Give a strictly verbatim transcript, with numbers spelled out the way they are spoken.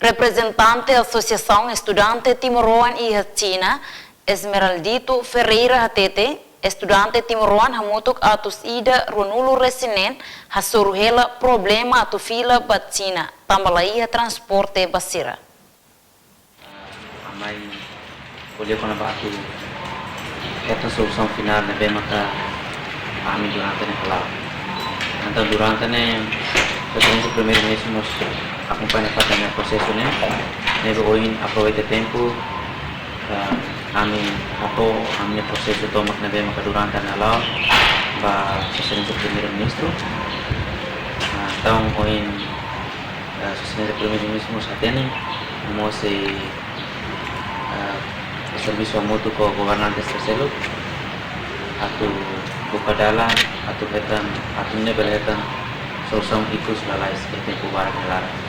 Reprezentante Asosiasaun Estudante Timoroan iha Xina, Esmeraldito Ferreira hatete, estudante timoroan hamutuk atus ida ruanulu resin neen hasoru hela problema atu fila ba Xina, tanba la iha transporte ba sira. Ami ko'alia kona-ba atu hetan solusaun finál ne'ebé maka ami durante ne'e hala'o. Entaun durante ne'e, Sua Exelénsia Primeiru-Ministru mós akompaña fatin prosesu ne'e, ne'ebé ohin aproveita tempu, eh, ami hato'o ami-nia prosesu tomak ne'ebé maka durante ne'e hala'o ba Sua Exelénsia Primeiru-Ministru. Ah, entaun ohin, eh, Sua Exelénsia Primeiru-Ministru mós hatene, mós sei, eh, servisu hamutuk ho governante terseru, atu buka dalan, atu hetan, atu nune'e bele hetan solusaun ikus lalais iha tempu barak nia laran.